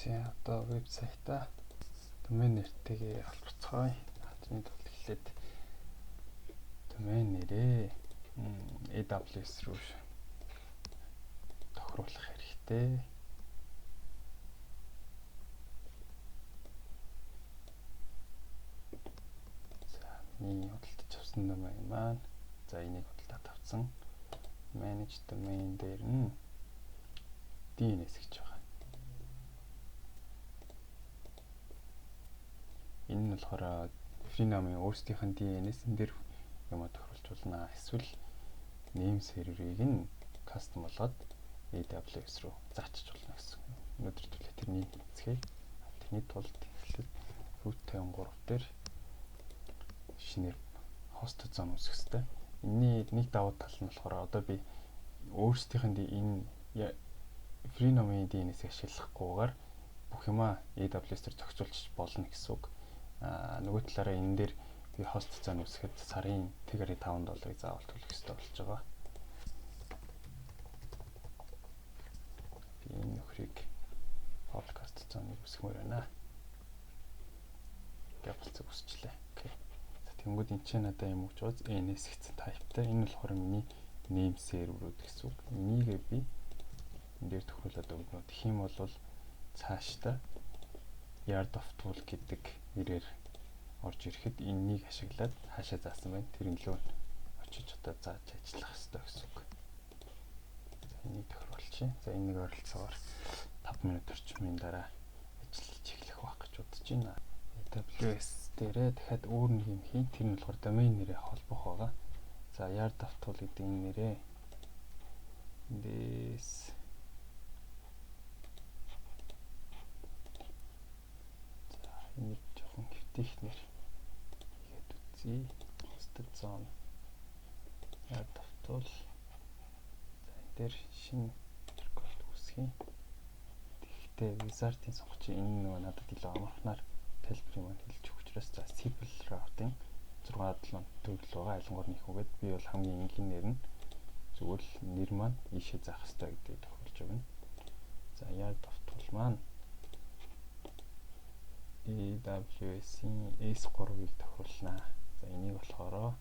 За, одоо вебсайтаа домен нэртэйгээ холбоцгоё. Тэрний тулд эхлээд домен нэрээ AWS руу тохируулах хэрэгтэй. За, миний худалдаж авсан домен маань, за, энийг худалдаад авсан. Manage domain дээр нь DNS гэж байгаа. Энэ нь болохоор Freenom-ын өөрсдийнх нь DNS-эн дээр юм тохируулж болно. Эсвэл name server-ыг нь custom болоод AWS руу заачиж болно гэсэн. Өнөөдөр төлөө тэрний үзье. Тэрний тулд эхлээд Route 53 дээр шинээр host zone үүсгэх хэрэгтэй. Энийний нэг давуу тал нь болохоор одоо би өөрсдийнх нь энэ Freenom-ын DNS-ийг ашиглахгүйгээр бүх юмаа AWS дээр зохицуулчих болно гэсэн үг. Нөгөө талаараа энэ дээр би host zone үүсгэхэд сарын 1.5 долларыг заавал төлөх ёстой болж байгаа. Би энэ нөхрийг public host zone-ыг үүсгэмээр байна. Гялцэг үүсчлээ. Окей. За, тэгэнгүүт энэ чинь надад юм өгч байгаа NS гэсэн type-тай. Энэ болохоор миний name server-үүд гэсэн үг. Энийгээ би энэ дээр тохируулаад өгнө. Тэгэх юм бол цаашдаа yard of tool гэдэг нэрээр орж ирэхэд энэнийг ашиглаад хаашаа заасан байна. Тэр нь лөө очиж одоо зааж ажиллах хэрэгтэй гэсэн үг. За, энийг тохируулчих. За, энийг ойролцоогоор 5 минут орчмын дараа ажиллаж эхлэх байх гэж бодож байна. AWS дээрээ дахиад өөр нэг юм хийн. Тэр нь болохоор домен нэрээ холбох байгаа. За, yard of tool гэдэг энэ нэрээ эндээс, за, энийг жоохон хэвтийхнэр хийгээд үзье. Hosted zone yard of tool. За, энэ дээр шинэ record үүсгэе. Тэгэхдээ wizard-ийн сонгоч энэ нөгөө надад илүү амархнаар тайлбарыг маань хэлж өгөх учраас, за, simple routing 6 7 төрөл байгаа. Айлангоор нөх үгээд би бол хамгийн энгийн нэр нь зүгээр л нэр маань ийшээ заах хэрэгтэй гэдгийг тохируулж өгнө. За, yard of tool маань AWS-ийн S3-ыг тохируулнаа. За, энийг болохоор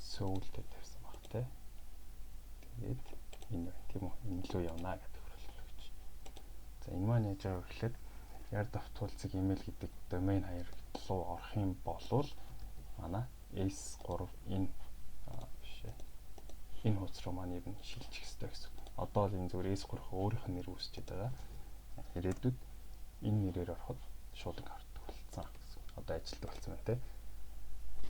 Seoul дээр тавьсан баг те. Тэгээд энэ байна, тийм үү? Энэ лөө явна гэдэг тохируулж өгч. За, энэ маань яаж байгаа вэ гэхлээр yard of tool-ыг email гэдэг домен хаяг руу орох юм болвол манай S3 энэ биш ээ. Энэ хуудас руу маань ер нь шилжих хэрэгтэй гэсэн. Одоо л энэ зүгээр S3 өөрийнх нь нэр үүсчихэд байгаа. Ирээдүйд энэ нэрээр ороход шууд ингэ харагдах болсон гэсэн. Одоо ажилтдаг болсон байна те.